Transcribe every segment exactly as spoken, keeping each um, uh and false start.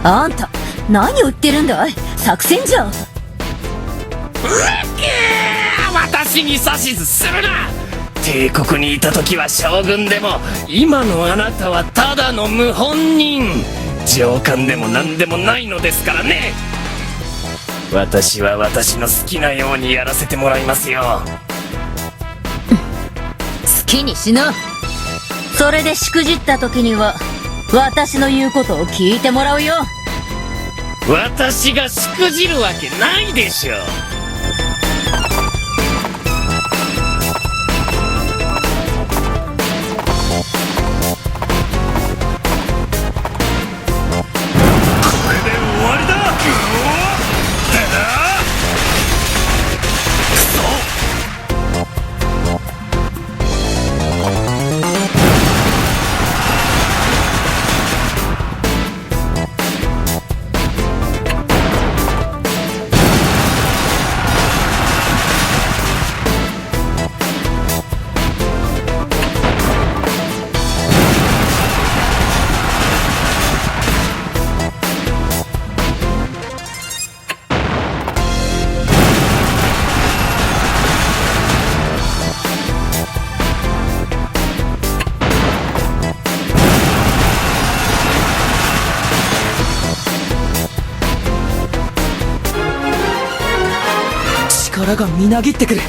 あんた、何を言ってるんだい？作戦じゃ。うっけー！私に指図するな！帝国にいた時は将軍でも、今のあなたはただの謀反人。上官でも何でもないのですからね。私は私の好きなようにやらせてもらいますよ。好きにしな。それでしくじった時には、私の言うことを聞いてもらうよ。私がしくじるわけないでしょう。これで終わりだ。力がみなぎってくる。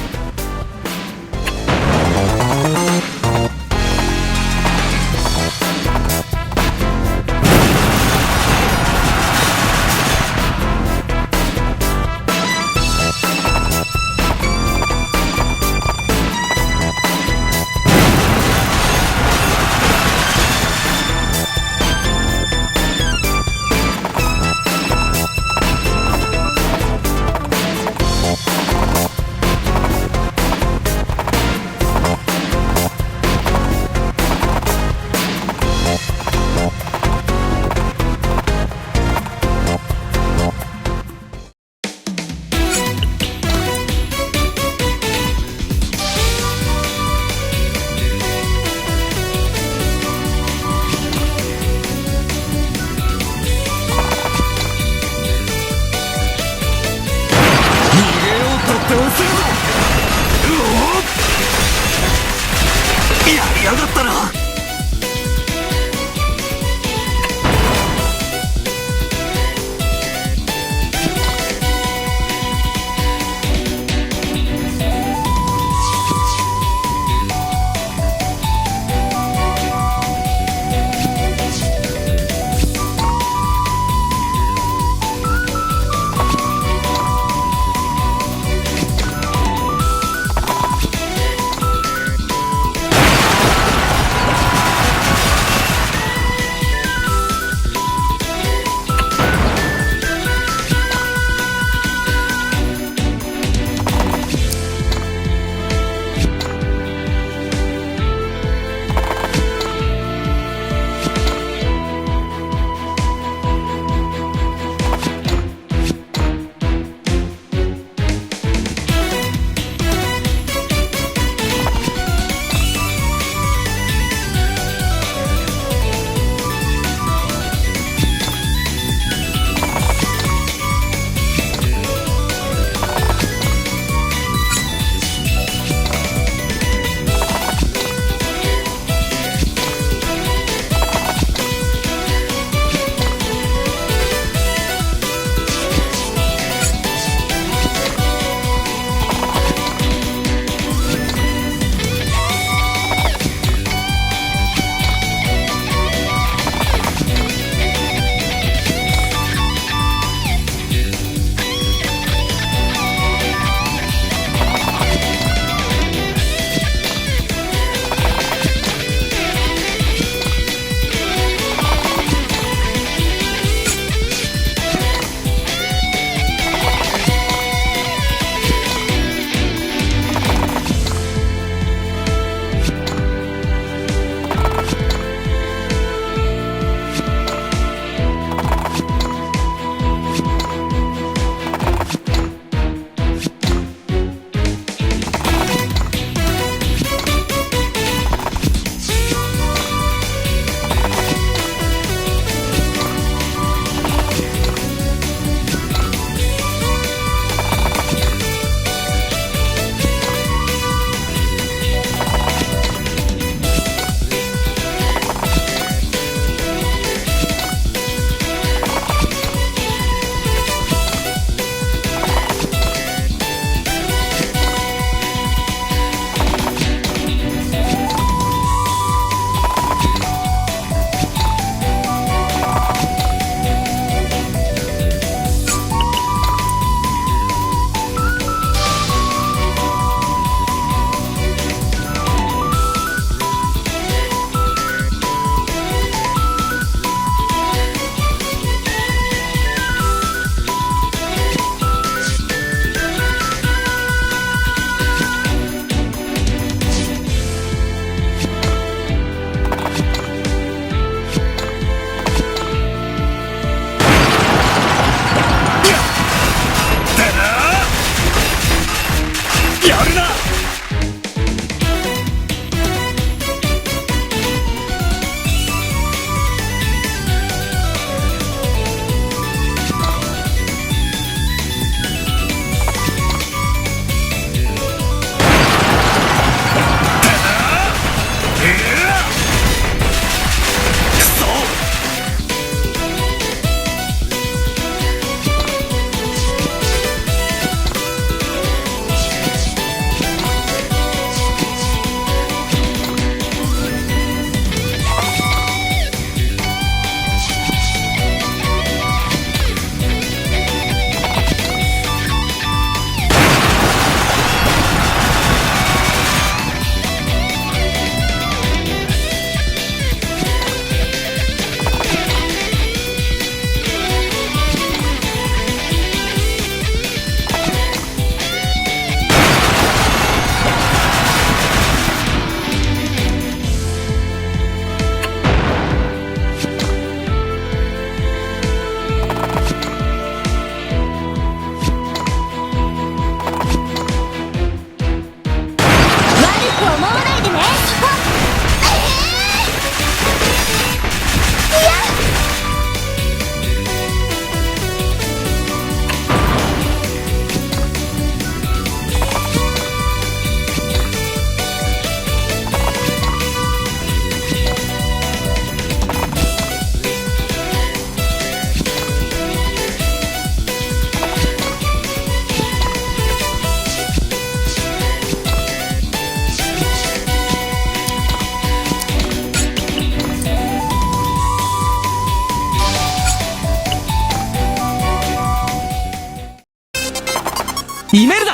イメルダ、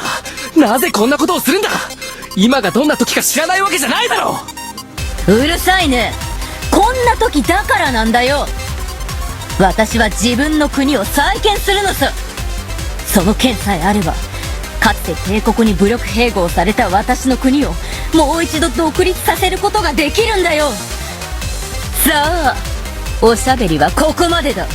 なぜこんなことをするんだ？今がどんな時か知らないわけじゃないだろう。うるさいね。こんな時だからなんだよ。私は自分の国を再建するのさ。その件さえあれば、かつて帝国に武力併合された私の国をもう一度独立させることができるんだよ。さあ、おしゃべりはここまでだ。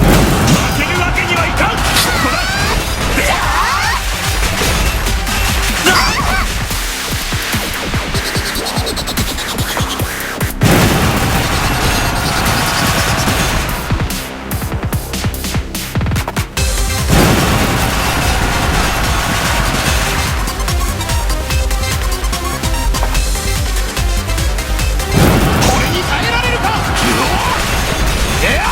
負けるわけにはいかん！ここだ！俺に耐えられるか！いや！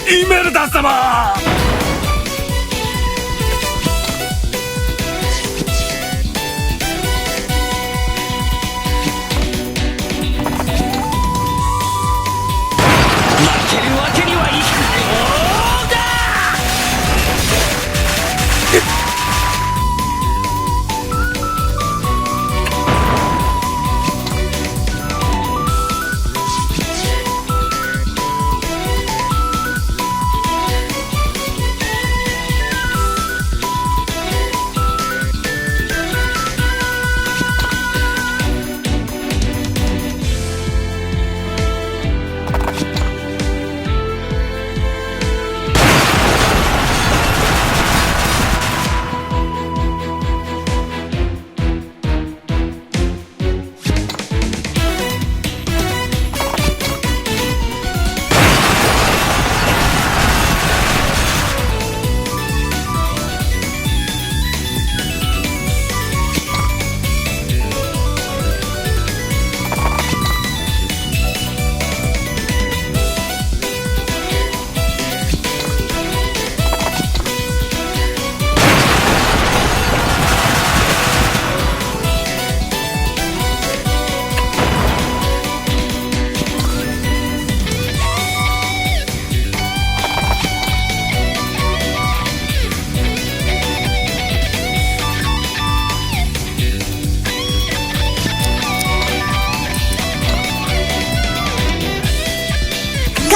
イメルダ様！負けるわけにはいかない。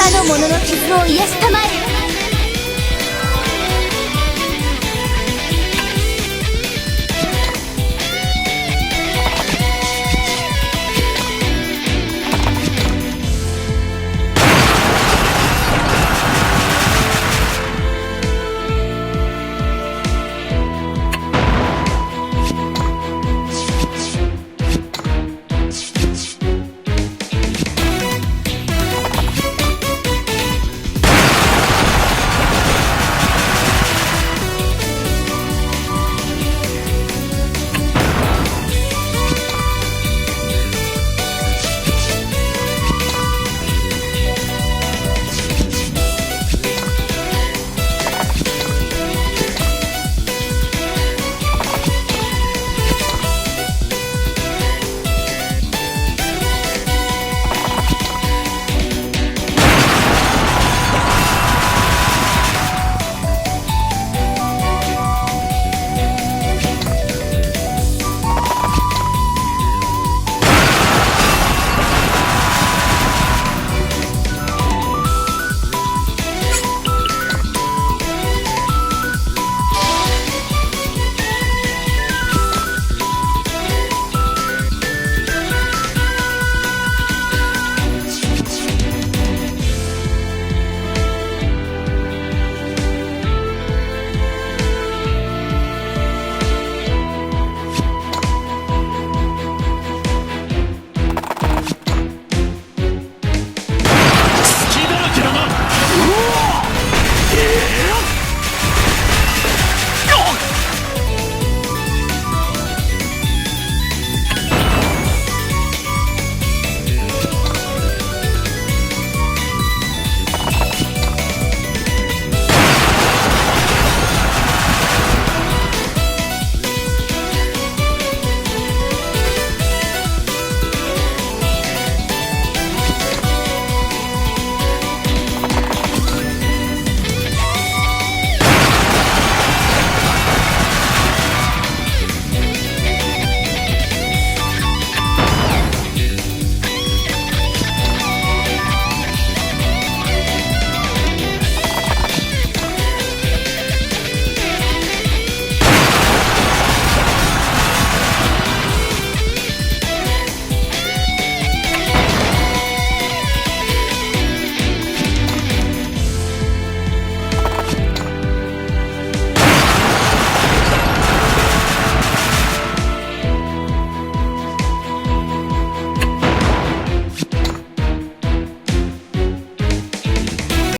かの者の傷を癒した